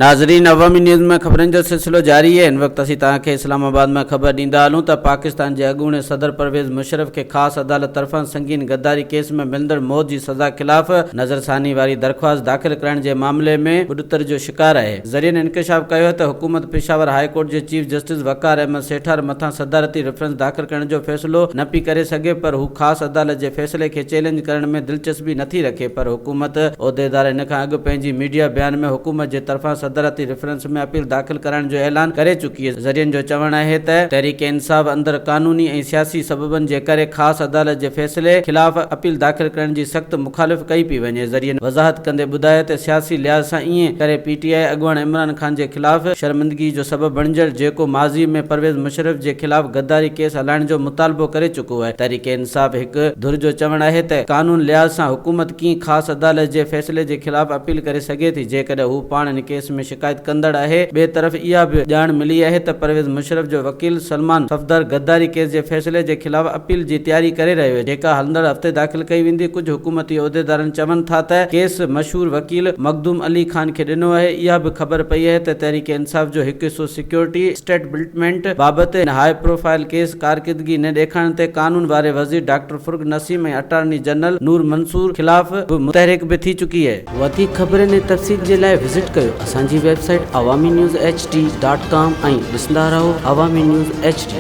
ناظرين عوامي نيوز ۾ خبرن جو سلسلو جاري آهي هن وقت اسين توهان کي اسلام آباد مان خبر ڏيندا هلون ته پاڪستان جي اڳوڻي صدر پرويز مشرف کي خاص عدالت طرفان سنگين غداري ڪيس ۾ ملندڙ موت جي سزا خلاف نظرثاني واري درخواست داخل ڪرائڻ جي معاملي ۾ ٻڏتر جو شڪار آهي ذريعن انڪشاف ڪيو آهي ته حڪومت پشاور هاء ڪورٽ جي چيف جسٽس وقار احمد سيٺار مٿان صدارتي ريفرنس داخل ڪرڻ جو فيصلو نه پئي ڪري سگهي پر هو خاص عدالت جي فيصلي کي چئلينج ڪرڻ ۾ دلچسپي نٿي رکي پر حڪومت عهديدار هن کان اڳ پنهنجي ميڊيا بيان ۾ حڪومت جي طرفان صدارتي ريفرنس ۾ اپيل داخل ڪرائڻ جو اعلان ڪري چڪي آهي ذريعن جو چوڻ آهي ته تحريڪ انصاف اندر قانوني ۽ سياسي سببن جي ڪري خاص عدالت جي فيصلي خلاف اپيل داخل ڪرڻ جي سخت مخالف ڪئي پئي وڃي ذريعن وضاحت ڪندي ٻڌايو ته سياسي لحاظ سان ائين ڪري پي ٽي آء اڳواڻ عمران خان جي خلاف شرمندگي جو سبب بڻجڻ جيڪو ماضي ۾ پرويز مشرف جي خلاف غداري ڪيس هلائڻ جو مطالبو ڪري چڪو آهي. تحريڪ انصاف هڪ ڌر جو چوڻ آهي ته قانون لحاظ سان حڪومت ڪيئن خاص عدالت جي فيصلي جي خلاف اپيل ڪري سگهي ٿي جيڪڏهن هو پاڻ ان ڪيس ۾ شڪايت ڪندڙ آهي. ٻئي طرف اها به ڄاڻ ملي آهي ته پرويز مشرف جو وڪيل سلمان صفدر غداري ڪيس جي فيصلي جي خلاف اپيل جي تياري ڪري رهيو آهي جيڪا هلندڙ هفتي داخل ڪئي ويندي. ڪجهه حڪومتي عهديدارن چون ٿا ته ڪيس مشهور وڪيل مخدوم علي خان کي ڏنو آهي، اها به خبر پئي آهي ته تحريڪ انصاف جو هڪ حصو سيڪيورٽي اسٽيبلشمينٽ بابت هن هاء پروفائيل ڪيس ڪارڪردگي نه ڏيکارڻ تي قانون واري وزير doctor Farogh Naseem ۽ attorney general Noor Mansoor خلاف به متحرڪ به ٿي چڪي آهي. وڌيڪ خبرن ۽ تفصيل جي لاء وزٽ ڪيو اسان جي website Awami news H D dot com ۽ ڏسندا رهو عوامي نيوز ايڇ ڊي.